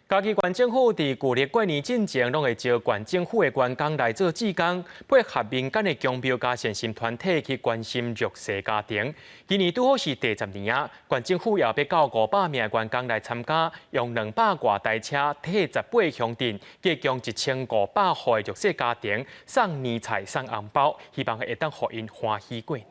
嘉義縣政府佇舊曆過年進前，攏會招縣政府的員工來做志工，配合民間的宮廟佮善心團體去關心弱勢家庭。今年拄好是第10年啊，縣政府也欲到500名的員工來參加，用200外台車替18個鄉鎮，共共1500戶的弱勢家庭送年菜、送紅包，希望會當予𪜶歡喜過年。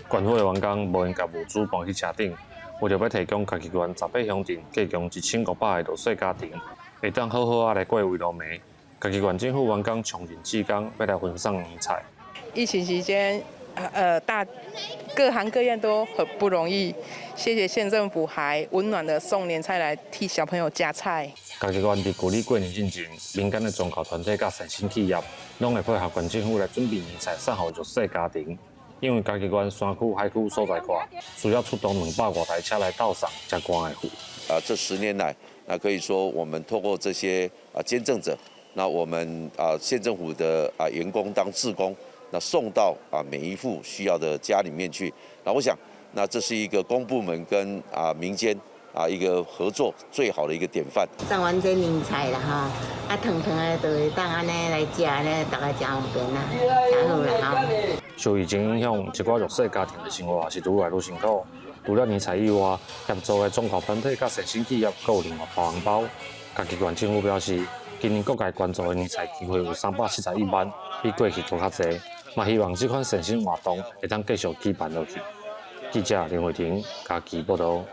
縣府的員工無閒共物資搬去車頂。為著欲提供嘉義縣18鄉鎮，共1500個弱勢家庭，會當好好仔來過圍爐暝。嘉義縣政府員工充任志工，欲來分送年菜。疫情期間，大各行各業都很不容易，謝謝縣政府還溫暖的送年菜來替小朋友加菜。嘉義縣佇舊曆過年進前，民間的宗教團體佮善心企業，攏會配合縣政府來準備年菜送予弱勢家庭。因為嘉義縣山區、海區所在闊，需要出動200外台車來鬥送，才趕會赴。啊，這10年來，那可以說我們透過這些捐贈者，那我們縣政府的員工當志工，那送到每一戶需要的家裡面去。那我想，那這是一個公部門跟民間一個合作最好的一個典範。送阮這年菜啦吼，燙燙的就會當按呢來食呢，大家誠方便啦，誠好啦吼。受疫情影響，一寡弱勢家庭的生活也是愈來愈辛苦。除了年菜以外，協助的宗教團體佮善心企業，閣有另外包紅包。嘉義縣政府表示，今年各界捐助的年菜機會有371萬，比過去閣較濟。嘛希望這款善心活動會當繼續舉辦落去。記者林慧婷嘉義報導。